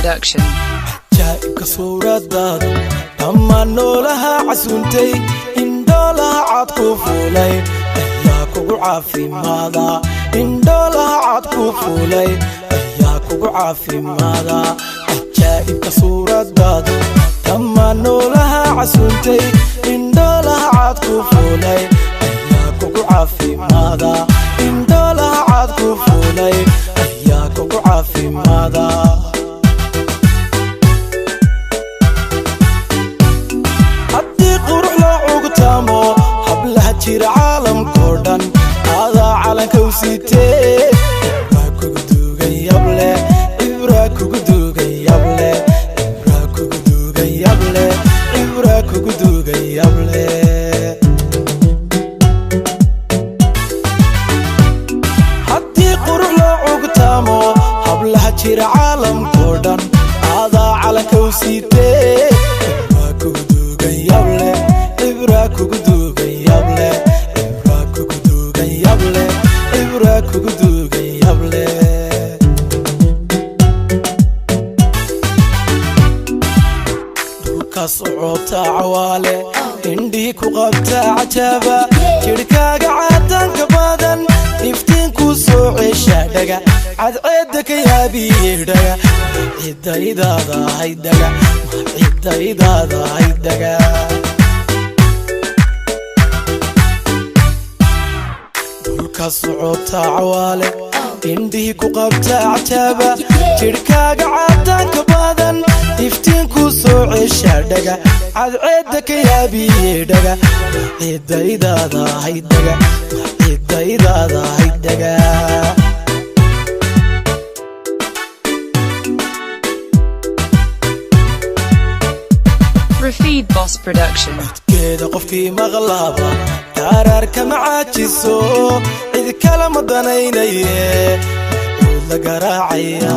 Production. Jaa'ibka suuradaadu dhammaan noolaha casuuntay, indhoolaha cad ku fuulay ayaa kugu caafimaada, indhoolaha cad ku fuulay ayaa kugu caafimaada. Cajaa'ibka suuradaadu dhammaan noolaha casuuntay, indhoolaha cad ku fuulay ayaa kugu caafimaada, indhoolaha cad ku fuulay ayaa kugu caafimaada. Haddii qurux loo cugtaamo hablaha jira caalamkao dhan, adaa calanka u siitee. Cibraa kugu duugan yable, cibraa kugu duugan yable, cibraa kugu duugan yable, cibraa kugu duugan yable. Haddii qurux loo cugtaamo hablaha jira caalamkao dhan, adaa calanka u siitee. Cibraa kugu duugan yable, cibraa kugu duugan yable, cibraa kugu duugan yable, cibraa kugu duugan yable. Dhulka socotaa cawaale, indhihii ku qabtaa cajaaba, jidhkaaga caadaanka badan iftiinkuu soo ceshaa dhaga, cadceedda ka yaabiye dhaga, cidaydaada haydaga, cidaydaada haydaga. Dhulka socotaa cawaale, indhihii ku qabtaa cajaaba, jidhkaaga caadaanka badan iftiinkuu soo ceshaa dhaga, cadceedda ka yaabiye dhaga, cidaydaada haydaga, cidaydaada haydaga. Rafid Boss Production. Codkeeda qofkii maqlaaba kaaraarka ma caajiso, cid kale ma danaynaye, macuud la garaacaya,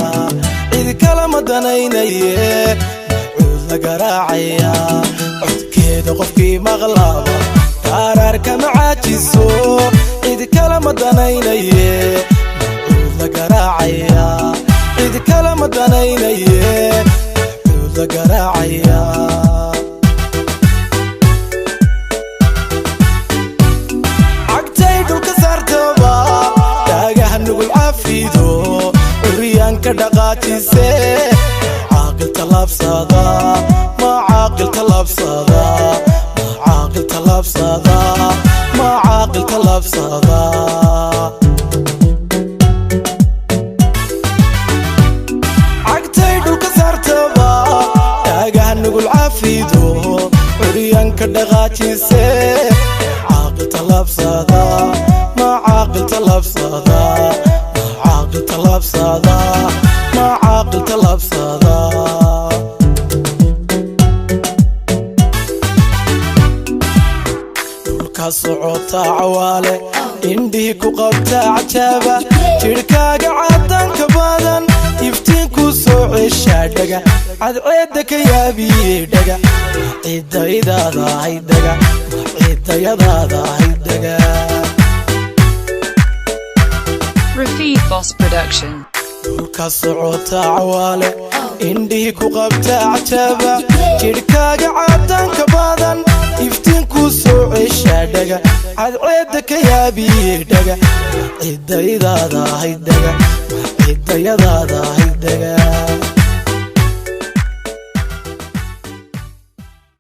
cid kale ma danaynaye, macuud la garaacaya. Codkeeda qofkii maqlaaba kaaraarka ma caajiso, cid kale ma danaynaye, macuud la garaacaya, cid kale ma danaynaye, macuud la garaacaya. Cagtay dhulka saartaba taagaha nugul cafido, curyaanka dhaqaajise, caaqil tallaabsada ma caaqil tallaabsada, ma caaqil tallaabsada, ma caaqil tallaabsada. Cagtay dhulka saartaba taagaha nugul cafido, curyaanka dhaqaajise, caaqil tallaabsada ma caaqil tallaabsada, ma caaqil tallaabsada, ma caaqil tallaabsada. Dhulka socotaa cawaale, indhihii ku qabtaa cajaaba, jidhkaaga cadaanka badan iftiinkuu soo ceshaa dhaga, cadceedda ka yaabiye dhaga, cidaydaada haydaga, cidayadaada haydaga. Rafid Boss Production. Dhulka socotaa cawaale, indhihii ku qabtaa cajaaba, jidhkaaga cadaanka badan iftiinkuu soo ceshaa dhaga, cadceedda ka yaabiye dhaga, cidaydaada haydaga, cidayadaada haydaga.